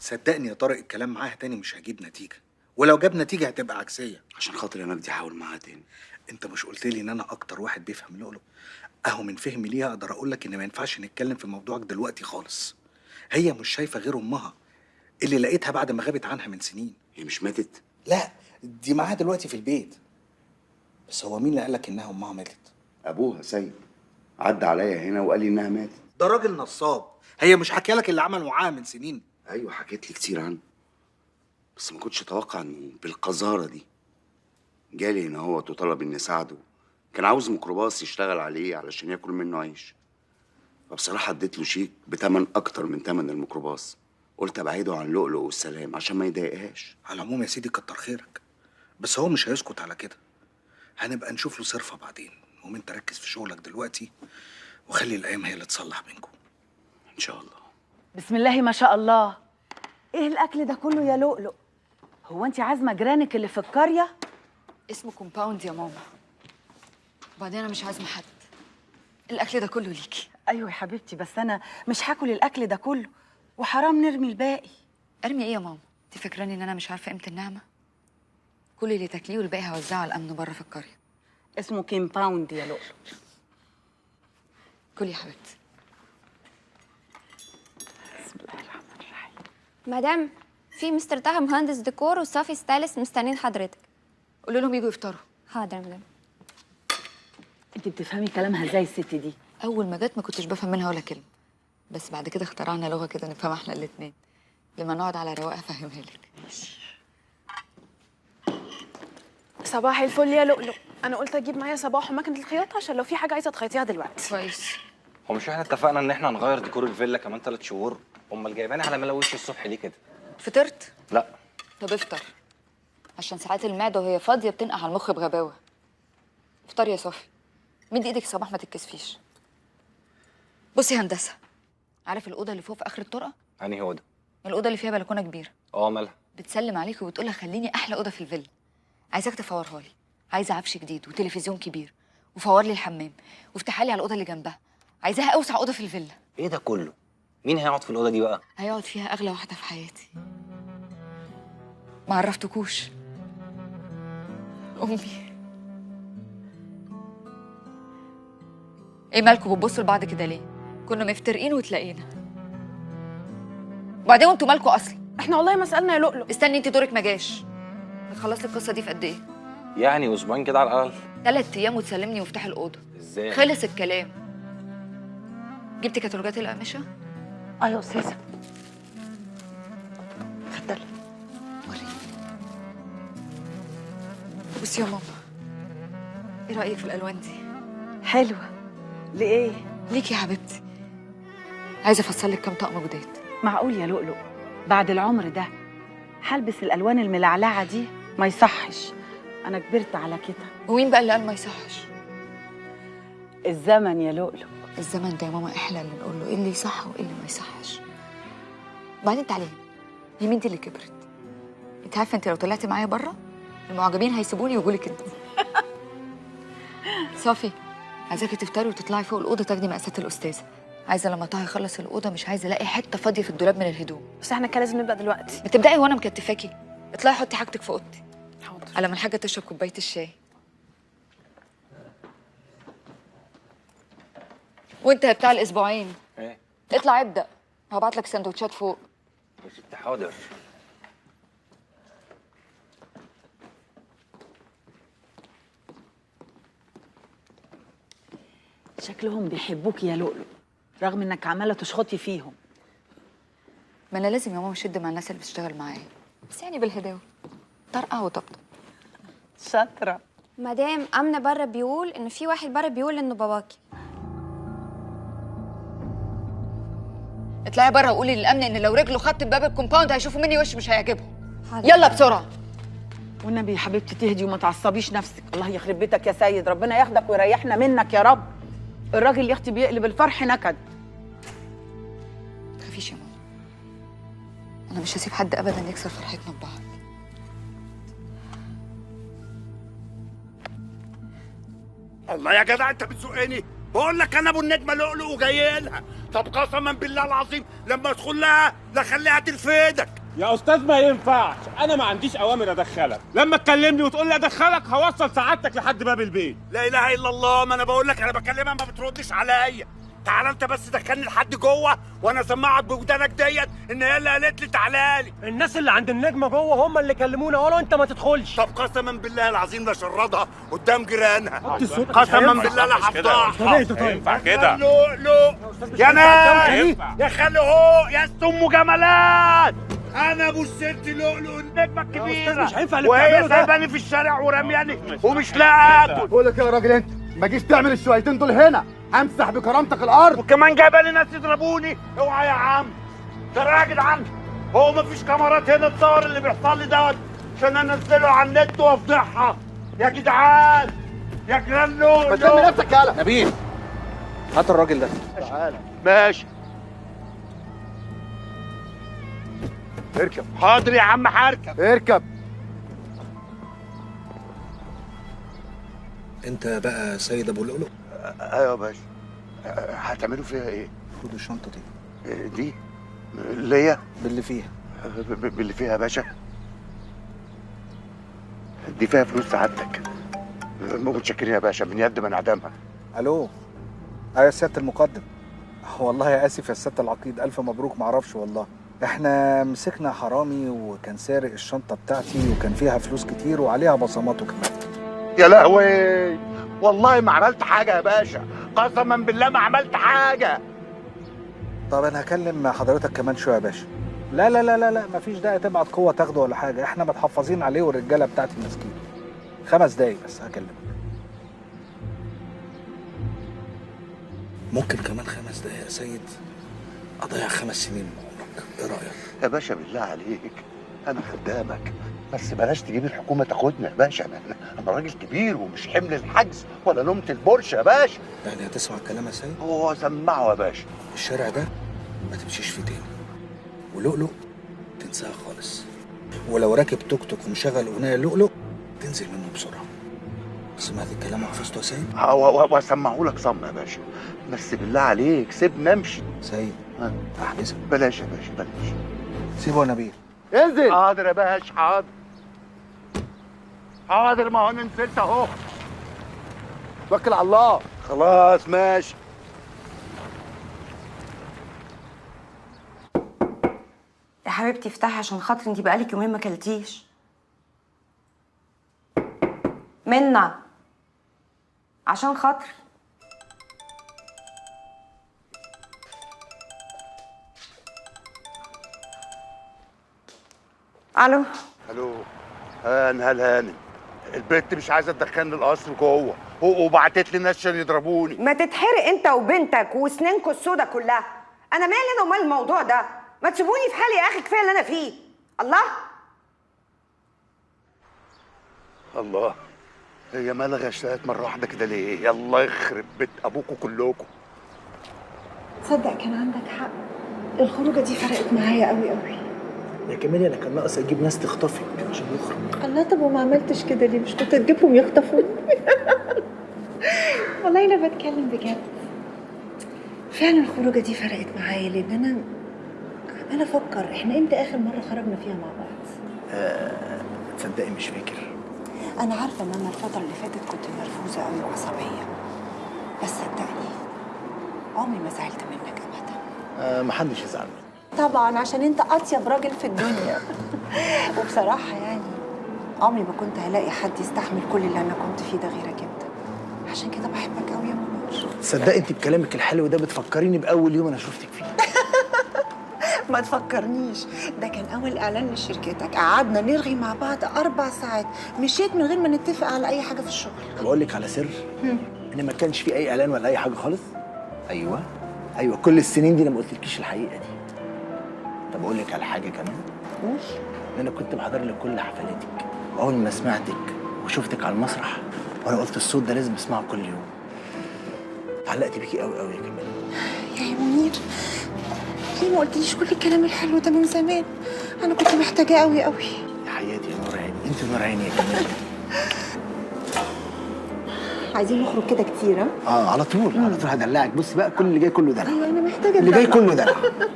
صدقني يا طارق الكلام معاها تاني مش هجيب نتيجة، ولو جاب نتيجة هتبقى عكسية. عشان خاطر يا مجدي حاول معاها تاني. انت مش قلت لي ان انا اكتر واحد بيفهم لؤلؤ؟ اهو من فهمي ليها اقدر اقول لك ان ما ينفعش نتكلم في موضوعك دلوقتي خالص. هي مش شايفه غير امها اللي لقيتها بعد ما غابت عنها من سنين. هي مش ماتت؟ لا دي معاها دلوقتي في البيت. بس هو مين اللي قال لك انها امها ماتت؟ ابوها سيد عدى عليا هنا وقال لي انها ماتت. ده راجل نصاب. هي مش حكي لك اللي عمله معاها من سنين؟ ايوه حكيت لي كتير عنه، بس ما كنتش اتوقع انه بالقذاره دي. جالي هنا هو وطلب اني اساعده، كان عاوز ميكروباص يشتغل عليه علشان ياكل منه عيش. فبصراحة اديت له شيك بتمن اكتر من تمن الميكروباص، قلت ابعده عن لؤلؤ والسلام عشان ما يضايقهاش. على العموم يا سيدي كتر خيرك، بس هو مش هيسكت على كده. هنبقى نشوف له صرفه بعدين. المهم انت ركز في شغلك دلوقتي وخلي الايام هي اللي تصلح بينكم ان شاء الله. بسم الله ما شاء الله، ايه الاكل ده كله يا لؤلؤ؟ هو انت عازمة جيرانك اللي في القرية؟ اسمه compound يا ماما. وبعدين انا مش عازمة حد، الاكل ده كله ليكي. ايوه يا حبيبتي، بس انا مش هاكل الاكل ده كله، وحرام نرمي الباقي. ارمي ايه يا ماما؟ انت فاكراني ان انا مش عارفه قيمة النعمة؟ كل اللي تاكليه والباقي هوزعه على الامن بره في القرية. اسمه compound يا لؤلؤ. كلي يا حبيبتي. بسم الله الرحمن الرحيم. مدام، في مستر طه مهندس ديكور وصافي stylist مستنيين حضرتك. قولوا لهم يجوا يفطروا. حاضر يا مدام. انت بتفهمي كلامها ازاي الست دي؟ اول ما جت ما كنتش بفهم منها ولا كلمة، بس بعد كده اخترعنا لغة كده نفهمها احنا الاثنين. لما نقعد على رواقه افهمها لك. ماشي. صباح الفل يا لؤلؤ. انا قلت اجيب معايا صباح ومكنه الخياطة عشان لو في حاجة عايزه تخيطيها دلوقتي. كويس. هو مش احنا اتفقنا ان احنا هنغير ديكور الفيلا كمان 3 شهور؟ امال جايباني على ملا وشي الصبح ليه كده؟ فطرت؟ لا. طب افطر، عشان ساعات المعدة وهي فاضية بتنقع على المخ بغباوه. افطري يا صافي. مد ايدك صباح ما تتكسفيش. بصي يا هندسة، عارف الاوضة اللي فوق في اخر الطرقه؟ انهي اوضة؟ الاوضة اللي فيها بلكونة كبيرة. اه مالها؟ بتسلم عليك وبتقولها خليني احلى اوضة في الفيلا. عايزاك تفورها لي، عايزه عفش جديد وتلفزيون كبير، وفور لي الحمام، وافتحها لي على الاوضة اللي جنبها. عايزاها اوسع اوضة في الفيلا. ايه ده كله؟ مين هيقعد في الاوضة دي بقى؟ هيقعد فيها اغلى واحدة في حياتي. ما عرفتكوش، امي. ايه مالكوا بتبصوا لبعض كده ليه؟ كنا مفترقين وتلاقينا. وبعدين انتوا مالكوا اصلا؟ احنا والله ما سالنا يا لؤلؤ. استني انت دورك ما جاش. هتخلصي القصة دي في قد ايه؟ يعني اسبوعين كده على الاقل. 3 ايام وتسلمني مفتاح الاوضة. ازاي؟ خلص الكلام. جبتي كتالوجات الأقمشة؟ ايوه يا استاذه. اتفضلي. وريني. بصي يا ماما، ايه رأيك في الألوان دي؟ حلوة. لإيه؟ ليكي يا حبيبتي. عايزة أفصل لك كام طقم جداد. معقول يا لؤلؤ بعد العمر ده هلبس الألوان الملعلعة دي؟ ما يصحش، أنا كبرت على كده. ومين بقى اللي قال ما يصحش؟ الزمن يا لؤلؤ. الزمن ده يا ماما احنا اللي نقول له ايه اللي يصح وايه اللي ما يصحش. وبعدين تعالي هنا، يا انت اللي كبرت. انت عارفه انت لو طلعتي معايا بره المعجبين هيسيبوني ويقولوا لك انت. صافي، عايزاكي تفطري وتطلعي فوق الاوضة تاخدي مقاسات الاستاذة. عايزه لما طه يخلص الاوضة مش عايزه الاقي حتة فاضية في الدولاب من الهدوم. بس احنا كان لازم نبدا دلوقتي. ما تبداي وانا مكتفاكي. اطلعي حطي حاجتك في اوضتي. حاضر. على ما الحاجة تشرب كوباية الشاي. وانت بتاع الاسبوعين ايه؟ اطلع ابدا، هبعت لك سندوتشات فوق. يا ست حاضر. شكلهم بيحبوكي يا لؤلؤ رغم انك عماله تشخطي فيهم. ما انا لازم يا ماما اشد مع الناس اللي بتشتغل معايا، بس يعني بالهداوه، طرقه وطبطب. شاطرة. مدام، امنه بره بيقول ان في واحد بره بيقول انه باباكي. اطلعي بره وقولي للامن ان لو رجله خدت باب ال compound هيشوفوا مني وش مش هيعجبهم. حاضر. يلا بسرعة. والنبي يا حبيبتي تهدي وما تعصبيش نفسك. الله يخرب بيتك يا سيد، ربنا ياخدك ويريحنا منك يا رب. الراجل يا اختي بيقلب الفرح نكد. ما تخافيش يا ماما، انا مش هسيب حد ابدا يكسر فرحتنا ببعض. الله يا جدع، انت بتزقني. بقول لك انا ابو النجمة لؤلؤ وجاي لها. طب قسما بالله العظيم لما ادخل لها لا خليها ترفدك. يا استاذ ما ينفعش، انا ما عنديش اوامر ادخلك. لما تكلمني وتقول لي ادخلك هوصل سعادتك لحد باب البيت. لا اله الا الله، ما انا بقول لك انا بكلمها ما بتردش عليا. تعالى انت بس دخلني لحد جوه وانا اسمعك بودانك ديت ان هي اللي قالت لي تعالى لي. الناس اللي عند النجمة جوه هم اللي كلمونا قالوا انت ما تدخلش. طب قسما بالله العظيم لا شردها قدام جيرانها، قسما بالله لا هفضحها. ينفع كده؟ لؤلؤ يا ناس يا خلي هو يا ام جمالات، انا ابو الست لؤلؤ النجمة الكبيرة، مش هينفع اللي وهي بتعمله ده. سايباني في الشارع ورمياني ومش لاقي اكل. بقول لك يا راجل انت ما تجيش تعمل الشويتين دول هنا، همسح بكرامتك الارض. وكمان جايبه لي ناس يضربوني. اوعى يا عم، ترى يا جدعان هو مفيش كاميرات هنا تصور اللي بيحصل لي دوت عشان انزله على النت وافضحها؟ يا جدعان يا جيران لؤلؤ. ما تلم نفسك يالا. نبيل هات الراجل ده. تعالى. ماشي اركب. حاضر يا عم هركب. اركب. انت بقى سيد ابو لؤلؤ؟ ايوه يا باشا. هتعملوا فيها ايه؟ خد الشنطة دي. دي ليا؟ باللي فيها. باللي فيها يا باشا؟ دي فيها فلوس سعادتك. متشكرين يا باشا من يد من عدمها. الو. ايوه يا سيادة المقدم. والله اسف يا سيادة العقيد، الف مبروك. معرفش والله، احنا مسكنا حرامي وكان سارق الشنطة بتاعتي وكان فيها فلوس كتير وعليها بصماته كمان. يا لهوي، والله ما عملت حاجة يا باشا، قسما بالله ما عملت حاجة. طب انا هكلم حضرتك كمان شوية يا باشا. لا لا لا لا لا، مفيش داعي تبعت قوة تاخده ولا حاجة، احنا متحفظين عليه والرجاله بتاعتي ماسكين. 5 دقايق بس هكلمك. ممكن كمان 5 دقايق يا سيد اضيع 5 سنين من عمرك، ايه رايك؟ يا باشا بالله عليك انا خدامك، بس بلاش تجيب الحكومة تاخدنا يا باشا. انا راجل كبير ومش حمل الحجز ولا نومه البرش يا باشا. يعني هتسمع الكلام يا سيد؟ هو سمعه يا باشا. الشارع ده ما تمشيش فيه تاني، ولؤلؤ تنساها خالص، ولو راكب توك توك ومشغل اغنية لؤلؤ تنزل منه بسرعة. سمعت الكلام وحفظته يا سيد؟ واسمعه لك صم يا باشا، بس بالله عليك سيبني امشي. سيد احجزك. بلاش يا باشا بلاش. سيبه يا نبيل. انزل. حاضر يا باشا حاضر حاضر، ما هو انا نزلت اهو. توكل على الله. خلاص ماشي. يا حبيبتي افتحي عشان خاطري، انتي بقالك يومين ما كلتيش. منا عشان خاطري. الو. الو. هان هانم، البنت مش عايزه تدخلني القصر جوه وبعتت لي ناس عشان يضربوني. ما تتحرق انت وبنتك وسنانكوا السودا كلها. انا مالي انا ومال الموضوع ده؟ ما تسيبوني في حالي يا اخي، كفاية اللي انا فيه. الله الله، هي مالها غشات مرة واحدة كده ليه؟ الله يخرب بيت ابوكوا كلكم. تصدق كان عندك حق، الخروجه دي فرقت معايا قوي قوي. يا كمال انا كان ناقص اجيب ناس تخطفك عشان نخرج. الله، طب وما عملتش كده ليه؟ مش كنت تجيبهم يخطفوني؟ والله انا بتكلم بجد، فعلا الخروجه دي فرقت معايا، لان انا عماله افكر احنا امتى اخر مرة خرجنا فيها مع بعض. تصدقي مش فاكر. انا عارفه ان انا الفترة اللي فاتت كنت مرفوزه قوي وعصبيه، بس صدقني عمري ما زعلت منك ابدا. محدش يزعل مني طبعا، عشان انت اطيب راجل في الدنيا. وبصراحة يعني عمري ما كنت هلاقي حد يستحمل كل اللي انا كنت فيه ده غيرك انت، عشان كده بحبك قوي يا منور. تصدقي انت بكلامك الحلو ده بتفكريني باول يوم انا شفتك فيه. ما تفكرنيش، ده كان اول اعلان لشركتك، قعدنا نرغي مع بعض 4 ساعات، مشيت من غير ما نتفق على اي حاجة في الشغل. طب اقول لك على سر، ان ما كانش في اي اعلان ولا اي حاجة خالص. ايوه ايوه، كل السنين دي انا ما قلتلكيش الحقيقة دي. طب اقول لك على حاجة كمان. قول. ان انا كنت بحضر لك كل حفلاتك، واول ما سمعتك وشفتك على المسرح وانا قلت الصوت ده لازم اسمعه كل يوم. اتعلقت بيكي قوي قوي يا كمال. يا منير ليه ما قلتليش كل الكلام الحلو ده من زمان؟ انا كنت محتاجاه قوي قوي. يا حياتي يا نور عيني، انت نور عيني يا كمال. عايزين نخرج كده كتير. ها؟ اه على طول، على طول هدلعك. بص بقى، كل اللي جاي كله دلع. ايوه انا محتاجه اللي جاي أتدلع. كله دلع.